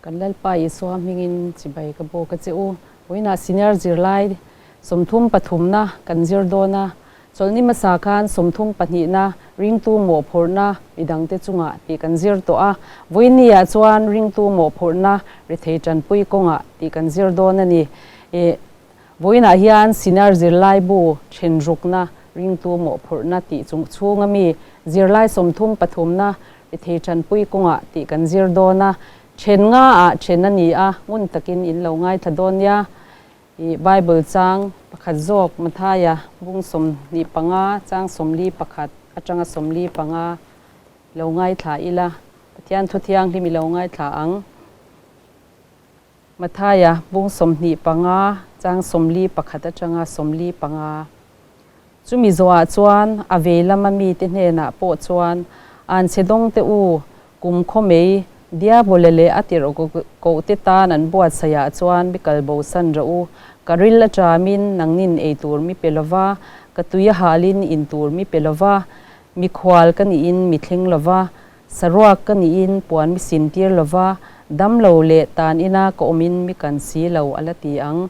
Kan Lalpa Isua hmingin chibai ka bawk a che u. Vawiinah senior zirlai sawmthum pathumna kan zir dawn a, chawlhni hmasa khan sawmthum pahnihna ringtu mawhphurhna midangte chungah tih kan zir tawh a, vawiinniah chuan ringtu mawhphurhna rethei tanpui kawngah tih kan zir dawn a ni. Vawiinah hian senior zirlai bu thenrukna ringtu mawhphurhna tih chung chhunga mi zirlai sawmthum pathumna Rethei tanpui kawngah tih kan zir dawn a, then nga ah then a ni a, ngun takin in lo ngaithla dawn nia. I Bible chang pakhat zawk Mathaia bung 25 chang 41 atanga 45 lo ngaithla ila, Pathian thu thianghlim i lo ngaithla ang. Mathaia bung 25 chang 41 atanga 45. Chumi zawhah chuan a vei lama mite hnenah pawh chuan, Anchhe dawngte u, kum khaw mei, Diabole leh a tirh kohte tan an buatsaihah chuan mi kal bosan rawh u. Ka ril a ṭamin nangnin ei tur mi pe lo va, ka tui a halin in tur mi pe lo va, mikhual ka nihin mi thleng lo va, saruak ka nihin puan mi sintir lo va, damlo leh tan ina ka awmin mi kan si lo, a la ti ang.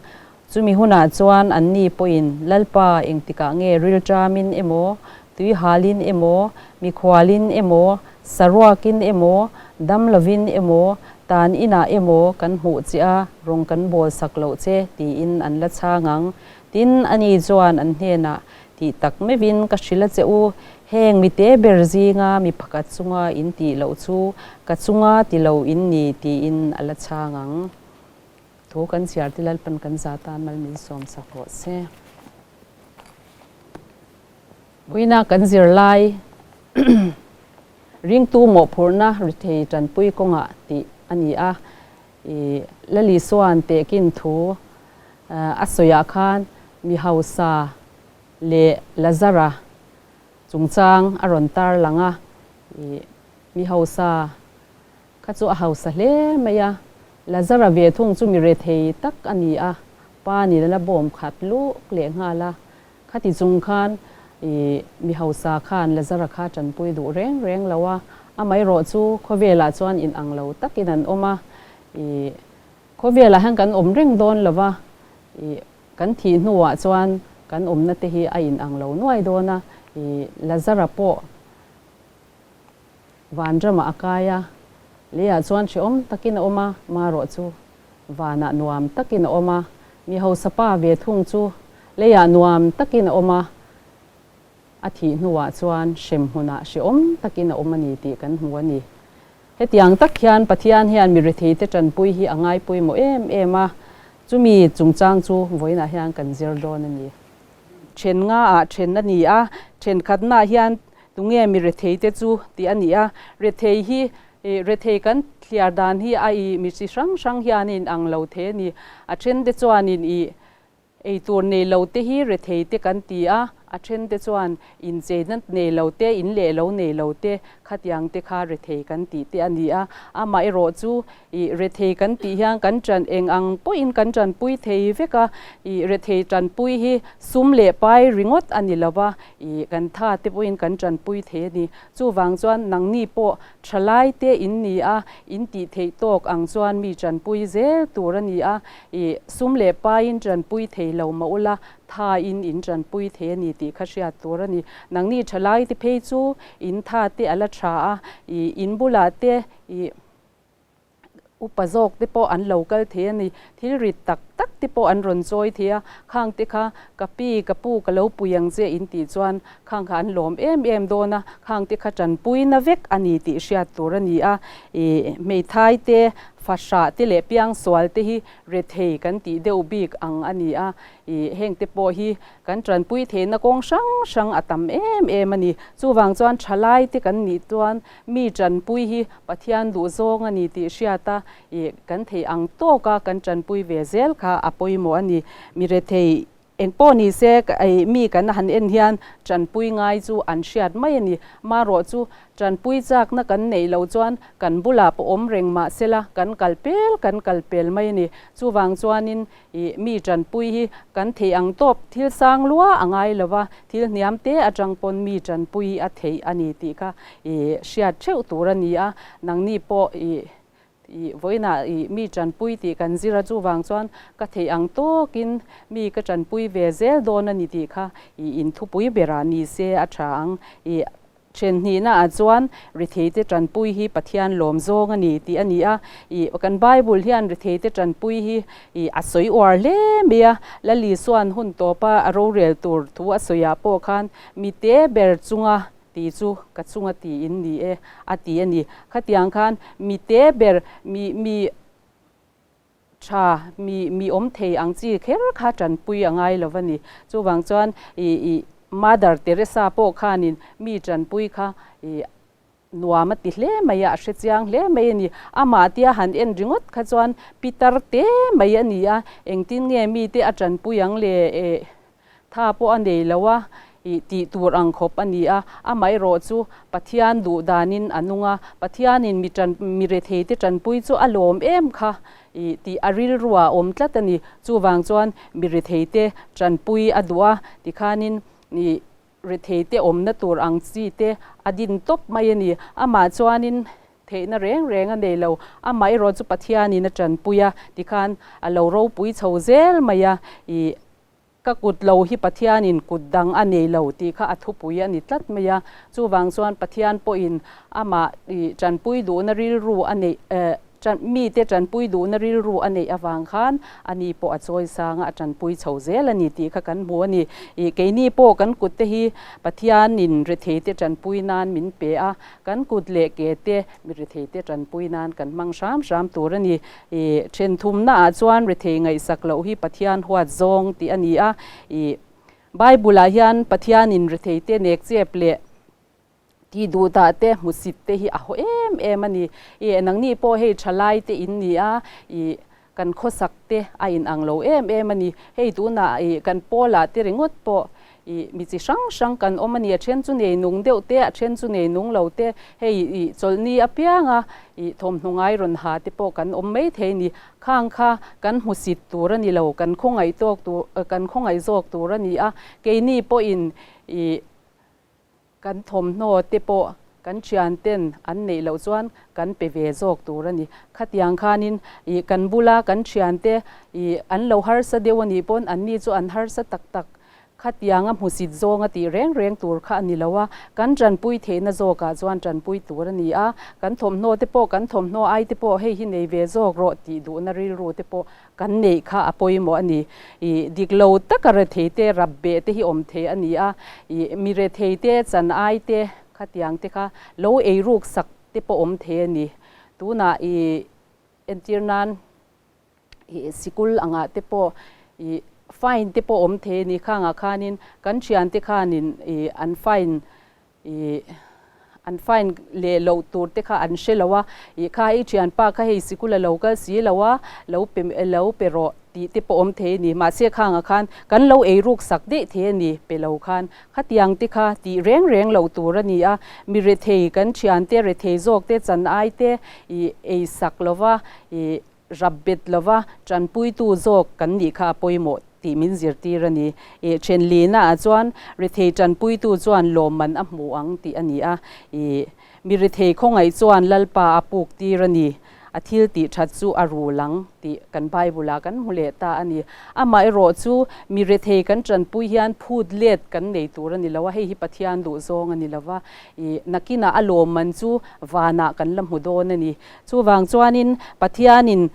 Chumi hunah chuan anni pawhin, Lalpa, engtikah nge rilṭamin emaw, tuihalin emaw, mikhualin emaw, saruakin emaw, damlovin emaw, tan inah emaw kan hmuh che a, rawng kan bawl sak loh che, tiin an la chhang ang. Tin, ani chuan an hnenah, Tih tak meuhin ka hrilh a che u, heng mite ber zinga mi pakhat chunga in tih loh chu ka chunga ti lo in ni, tiin a la chhang ang. Thu kan chhiar ti Lalpan kan za tan mal min sawm sak rawh se. Vawiina kan zirlai ringtu mawhphurhna rithei tanpui kawngah tih a ni a. I Lali Suan tehkin thu a sawiah khan mi hausa leh Lazara chungchang a rawn tarlang a. I mi hausa Kha chu a hausa hle mai a, Lazara ve thung chu mi rethei tak a ni a, pa nin a la bawm khat luk leh nghal a. Khati chung khan i mi hausa khan Lazara kha tanpui duh reng reng lo a, amaherawh chu khawvelah chuan in ang lo takin an awm a, i khawvelah hian kan awm reng dawn lo va, i kan thih hnuah chuan kan awmna te hi a in ang lo nuai dawn a, i Lazara pawh Vanramah a kai a, leiah chuan hrehawm takin a awm a, marawh chu vanah nuam takin a awm a, mi hausa pa ve thung chu leiah nuam takin a awm a, a thih hnuah chuan hrem hmunah hrehawm takin a awm a ni tih kan hmu a ni. Hetiang tak hian Pathian hian mi retheite tanpui hi a ngai pawimawh em em a, chumi chungchang chu vawiinah hian kan zir dawn a ni. Then nga ah then a ni a, thenkhatnaah hian Tunge mi rethei te chu tih a ni a, rethei hi rethei kan thliar dan hi a i mi chi hrang hrang hian a inang lo thei a ni. A then te chuanin i eitur nei lo te hi rethei te kan ti a, a then te chuan incheina nei lo te, in leh lo nei lo te khatiang te kha rethei kan tih te a ni a. Amaherawh chu I rethei kan tih hian kan ṭan eng ang pawhin kan ṭanpui thei vek a, i rethei ṭanpui hi sum leh pai ringawt a ni lo va, i kan tha te pawhin kan ṭanpui thei a ni. Chuvang chuan nangni pawh ṭhalai te in ni a, in tih theih tawk ang chuan mi ṭanpui zel tur a ni a, i sum leh paiin ṭanpui thei lo mah ula, thain in ṭanpui thei a ni tih kha hriat tur a ni. Nangni ṭhalai te phei chu in tha te a la ṭha a, i in bulah te i. Upa zawk te pawh an lo kal thei a ni. Thil rit tak tak te pawh an rawn chawi thei a, khang te kha ka pi, ka pu ka lo pui ang che in tih chuan khang kha an lawm em em dawn a, khang te kha tanpuina vek a ni tih hriat tur a ni a. Ih hmeithai te, fahrah te leh piangsual te hi rethei kan tih deuh bik ang a ni a. Ih heng te pawh hi kan tanpui theihna kawng hrang hrang a tam em em a ni. Chuvang chuan thalai te kan nih chuan Mi tanpui hi Pathian duh zawng a ni tih hriat a, ih, kan theih ang tawk a kan tanpui ve zel kha a pawimawh a ni. Mi rethei eng pawh ni se, ih, mi kan han en hian tanpui ngai chu an hriat mai a ni. Marawh chu tanpui chakna kan neih loh chuan kan bulah pawh awm reng mah sela kan kal pel kan kal pel mai a ni. Chuvang chuanin Ih, mi tanpui hi kan theih ang tawp, thil sang lua a ngai lo va, thil hniam te atang pawn mi tanpui a theih a ni tih kha ih hriat theuh tur a ni a, nangni pawh ih I vawiinah i mi tanpui tih kan zir a, chuvang chuan ka theih ang tawkin mi ka tanpui ve zel dawn a ni tih kha i inthupui berah ni se a tha ang. I Thenhnihna ah chuan Retheite tanpui hi Pathian lawm zawng a ni tih a ni a. I kan Bible hian Retheite tanpui hi i a sawi uar hle mai a. Lali chuan hun tawpa a rorel tur thu a sawiah pawh khan mi te ber chunga ti chu ka chunga ti in ni e a ti a ni. Khatiang khan mi te ber mi mi Tha, mi mi awm thei ang chi kher kha tanpui a ngai lo va ni. Chuvang chuan i i Mother Teresa pawh khanin mi tanpui kha i nuam a ti hle mai a, a hre chiang hle mai a ni. Amah tia han en ringawt kha chuan pitar te mai a ni a, engtin nge mite a tanpui ang le e Tha pawh a nei lo a, ih tih tur ang khawp a ni a. Amaherawh chu Pathian duh danin a nung a, Pathianin mi tan mi retheite tanpui chu a lawm em kha ih tih a rilruah a awm tlat a ni. Chuvang chuan mi retheite tanpui a duh a, tikhanin ih retheite awmna tur ang chi te a din tawp mai a ni. Amah chuanin Theihna reng reng a nei lo. Amaherawh chu Pathianin a tanpui a, tikhan a lo ropui chho zel mai a, ih ka kut lo hi Pathianin kut dang a nei lo tih kha a thupui a ni tlat mai a. Chuvang chuan Pathian pawhin amah ih tanpui duhna rilru a neih eh mite tanpui duhna rilru a neih avang khan ani pawh a chawi sang a, a tanpui chho zel a ni tih kha kan hmu a ni. Ih keini pawh kan kut te hi Pathianin retheite tanpui nan min pe a, Kan kut leh ke te mi rethei te tanpui nan kan hmang hram hram tur a ni. I then thumna ah chuan rethei ngaihsak loh hi Pathian huat zawng tih a ni a. I Bible ah hian Pathianin rethei te nek chep leh tih duh dah te hmusit te hi a haw em em a ni. I nangni pawh hei thalai te in ni a, i kan khawsak te a inang lo em em a ni. Hei tunah i kan pawlah te ringawt pawh i mi chi hrang hrang kan awm a ni. A then chu nei nung deuh te, a then chu nei nung lo te. Hei i chawlhni apianga i thawmhnaw ngai rawn ha te pawh kan awm mai thei a ni. Khang kha kan hmusit tur a ni lo, kan khawngaih tawk tur, kan khawngaih zawk tur a ni a. Keini pawhin i Kan thawmhnaw te pawh kan thian ten an neih loh chuan kan pe ve zawk tur a ni. Khatiang khanin ih kan bula kan thian te ih an lo harsa deuh a nih pawn anni chu an harsa tak tak. Khatianga hmusit zawnga tih reng reng tur kha a ni lo a, kan tanpui theihna zawkah chuan tanpui tur a ni a. Kan thawmhnaw te pawh kan thawmhnaw ai te pawh hei hi nei ve zawk rawh tih duhna rilru te pawh Kan neih kha a pawimawh a ni. I dik lo taka rethei te, rap beh te hi awm thei a ni a. I mi rethei te, chan ai te, khatiang te kha lo ei ruk sak te pawh awm thei a ni. Tunah i entir nan i sikul angah te pawh i fine te pawh awm thei a ni. Khangah khanin kan thiante khanin i an fine I an fine leh loh tur te kha an hre lo a, i kha i thianpa kha hei sikul a lo kal si lo a, lo pe lo pe rawh tih te pawh awm thei a ni. Mahse khangah khan kan lo ei ruk sak daih thei a ni pe lo khan. Khatiang te kha tih reng reng loh tur a ni a, mi rethei kan thiante rethei zawk te chan ai te i ei sak lo va, i Rap bet lova tanpuitu zawk kan nih kha a pawimawh tih min zirtir a ni. I thenlihna ah chuan rethei tanpuitu chuan lawmman a hmu ang tih a ni a. I mi rethei khawngaih chuan Lalpa a puk tir a ni. A thil tih that chu a rul ang tih kan Bible ah kan hmu leh ta a ni. Amaherawh chu mi rethei kan tanpui hian phut let kan nei tur a ni lo a, hei hi Pathian duh zawng a ni lova. I nakinah a lawmman chu vanah kan la hmu dawn a ni. Chuvang chuanin Pathianin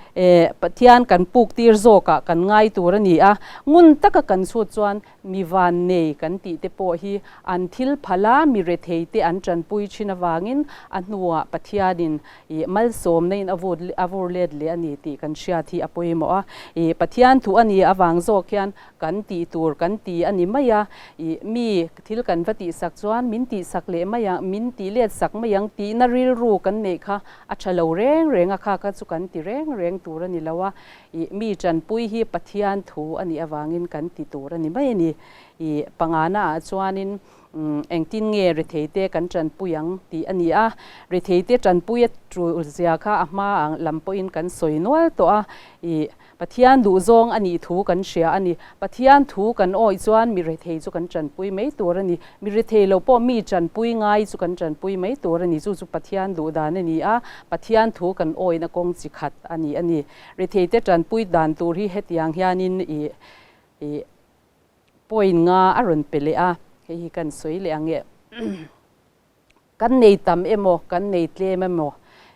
Pathian kan puk tir zawkah kan ngai tur a ni a, ngun taka kan chhut chuan mi van nei kan tih te pawh hi an thil phal a, mi rethei te an tanpui thin avangin a hnuah Pathianin malsawmna in a vur let leh a ni tih kan hriat hi a pawimawh a. Pathian thu a nih avang zawk hian Kan tih tur kan ti a ni mai a, ih, mi thil kan va tihsak chuan min tihsak leh mai ang, min tih let sak mai ang tihna rilru kan neih kha a tha lo reng reng a, kha kha chu kan ti reng reng tur a ni lo a, ih, mi tanpui hi Pathian thu a nih avangin kan ti tur a ni mai a ni. Ih, pangana ah chuanin engtin nge retheite kan tanpui ang tih a ni a, retheite tanpui a tul zia kha a hma ang lam pawhin kan sawi nual tawh a, ih, Pathian duhzawng a nih thu kan hria a ni. Pathian thu kan awih chuan mi rethei chu kan tanpui mai tur a ni. Mi rethei lo pawh mi tanpui ngai chu kan tanpui mai tur a ni. Chu chu Pathian duh dan a ni a, Pathian thu kan awihna kawng chi khat a ni a ni. Retheite tanpui dan tur hi hetiang hianin ih ih point nga a rawn pe leh a, hei hi kan sawi leh ang e. Kan nei tam emaw, kan nei tlem emaw,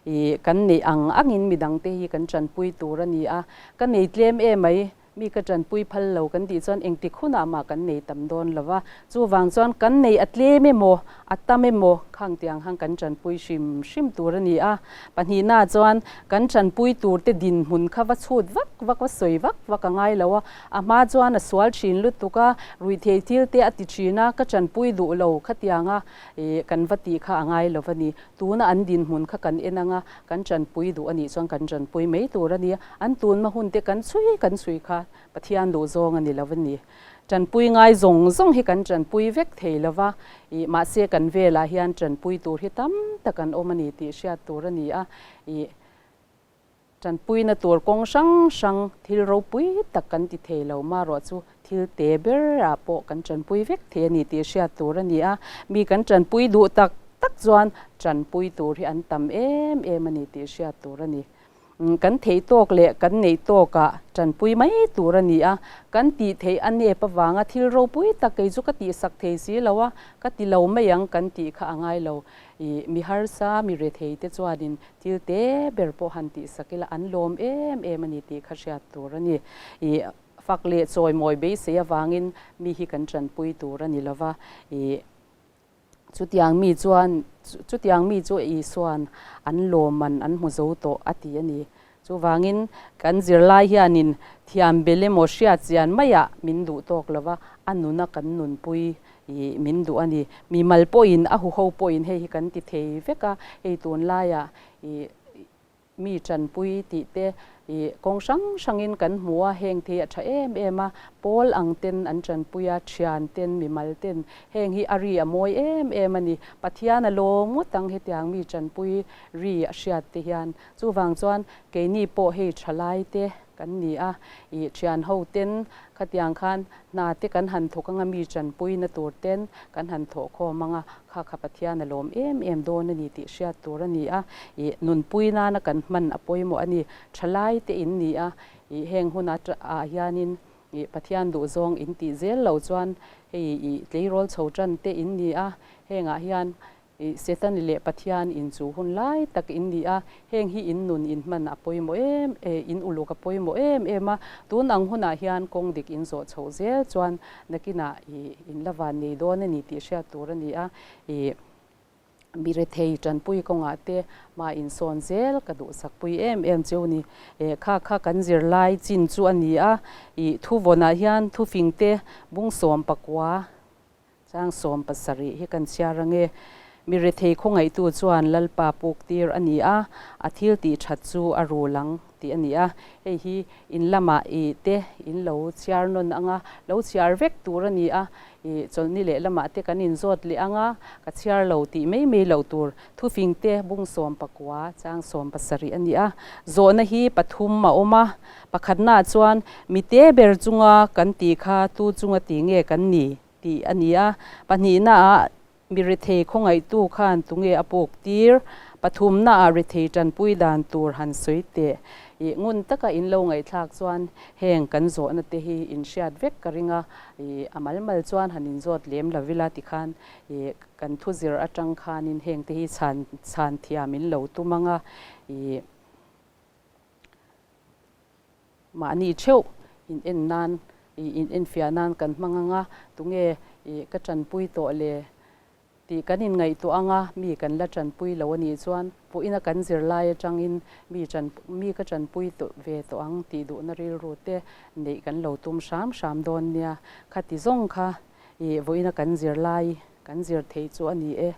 ih, kan neih ang angin midangte hi kan tanpui tur a ni a. Ka nei tlem emai, mi ka tanpui phal lo kan tih chuan engtik hunah mah kan nei tam dawn lo va. Chuvang chuan kan nei a tlem emaw, a tam emaw khang tiang han kan tanpui hrim hrim tur a ni a. Pahnihnaah chuan kan tanpui turte dinhmun kha va chhut vak vak, va sawi vak vak a ngai lo a. A hma chuan a sual thin lutuk a, ruihtheih thil te a ti thin a, ka tanpui duh lo khatianga Ih, kan va tih kha a ngai lo va ni. Tuna an dinhmun kha kan en ang a, kan tanpui duh a nih chuan kan tanpui mai tur a ni. An tunma hun te kan chhui kan chhui kha Pathian duh zawng a ni lo va ni. Tanpui ngai zawng zawng hi kan tanpui vek thei lo va, ih, mahse kan velah hian tanpui tur hi tam tak an awm a ni tih hriat tur a ni a. Ih. Tanpuina tur kawng hrang hrang thil ropui tak kan ti thei lo, marawh chu thil te berah pawh kan tanpui vek thei a ni tih hriat tur a ni a. Mi kan tanpui duh tak tak chuan tanpui tur hi an tam em em a ni tih hriat tur a ni. Kan theih tawk leh kan neih tawkah tanpui mai tur a ni a, kan tih theih a nep avanga thil ropui tak kei chu ka tihsak thei si lo a, ka ti lo mai ang kan tih kha a ngai lo. Ih, mi harsa, mi rethei te chuanin thil te ber pawh han tihsak ila an lawm em em a ni tih kha hriat tur a ni. Ih, fak leh chawimawi beisei avangin mi hi kan tanpui tur a ni lo va. Ih, chutiang mi chuan, chutiang mi chu Isua'n an lawmman an hmu zo tawh a ti a ni. Chuvangin, kan zirlai hianin thiam bel emaw hriat chian maiah min duh tawk lo va, a nuna kan nunpui ih min duh a ni. Mimal pawhin, a huho pawhin hei hi kan ti thei vek a, hei tunlaiah ih mi tanpui tih te ih kawng hrang hrangin kan hmu a, heng thei a tha em em a, pawl ang ten an tanpui a, thian ten, mimal ten, heng hi a ri a mawi em em a ni. Pathian a lawm ngawt ang hetiang mi tanpui ri a hriat te hian. Chuvang chuan keini pawh hei thalai te kan ni a, ih thian ho ten khatiang khan hna te kan han thawk anga mi tanpuina tur ten kan han thawh khawm anga kha kha Pathian a lawm em em dawn a ni tih hriat tur a ni a, ih nunpui nana kan hman a pawimawh a ni. Thalai te in ni a, ih heng huna ah hianin ih Pathian duhzawng in tih zel lo chuan hei ih tleirawl chho tan te in ni a, hengah hian I Setani leh Pathian in chu hun lai tak in ni a, heng hi in nun in hman a pawimawh em e, in uluk a pawimawh em em a, tun ang hunah hian kawng dik in zawh chhoh zel chuan nakinah i in la van nei dawn a ni tih hriat tur a ni a, i mi rethei tanpui kawngah te mah in sawn zel ka duhsakpui em em cheu ni. E kha kha kan zirlai chin chu a ni a, i thuvawnah hian thufingte bung 14 Chang 17 hi kan chhiar ang e. Mi rethei khawngaihtu chuan Lalpa puk tir a ni a, a thil tih that chu a rul ang tih a ni a. Hei hi in lamah i te in lo chhiar nawn ang a, lo chhiar vek tur a ni a. I chawlhni leh lamah te kan inzawt leh ang a, ka chhiar lo tih mai mai loh tur. Thufing te bung 19 chang 17 a ni a. Zawhna hi pathum a awm a, pakhatnaah chuan mi te ber chunga kan tih kha tu chunga ti nge kan ni? Tih a ni a. Pahnihnaah mi rethei khawngaihtu khan tunge a puk tir? Pathumnaah rethei tanpui dan tur han sawi teh. Ih, ngun taka in lo ngaihthlak chuan heng kan zawhna te hi in hriat vek ka ring a. Ih, a mal mal chuan han inzawt lem lo ila tikhan ih, kan thuzir atang khanin heng te hi chhan chhan thiam in lo tum ang a. Ih. Mahni theuh in en nan, in enfiah nan kan hmang ang a, tunge ka tanpui tawh le tih kan inngaihtuah ang a, mi kan la tanpui lo a nih chuan vawiina kan zirlai atangin mi tan mi ka tanpui tawh ve tawh ang tih duhna rilru te neih kan lo tum hram hram dawn nia. Khati zawng kha vawiina kan zirlai kan zir thei chu a ni e.